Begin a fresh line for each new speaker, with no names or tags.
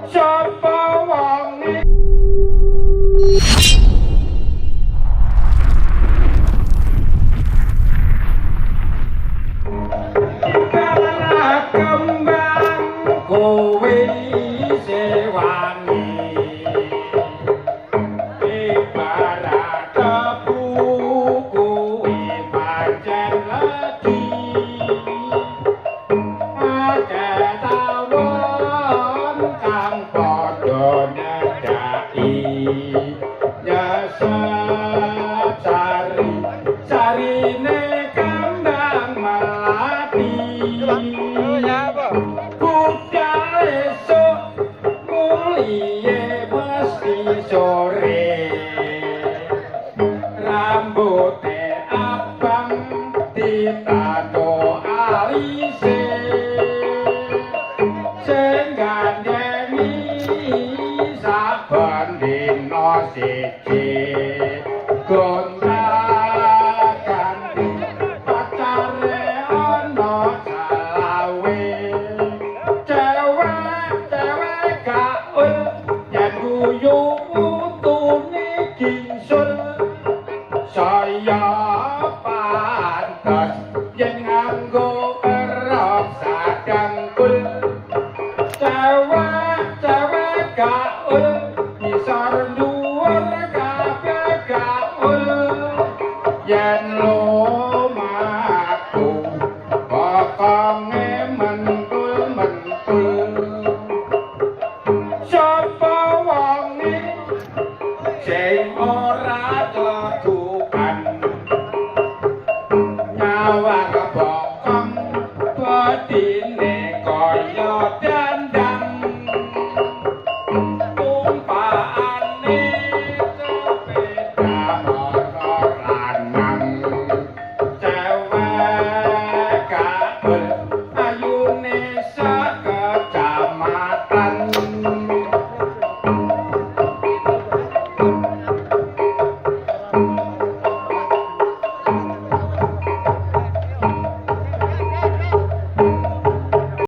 Sapa wonge? Kembang kowe isih wangi, ibarat tebu kuwi pancen legi. Akeh tawon kang padha nyedhaki, nyesep sari sarine kembang melati. Budal esuk mulihe mesti sore, rambute abang ditano alise, sing gandhengi saben dina siji gonta-ganti pacare ana salawe. Cewek-cewek gaul yen guyu utune gingsul, saya pantes yen nganggo rok sadangkul. Cewek-cewek gaul.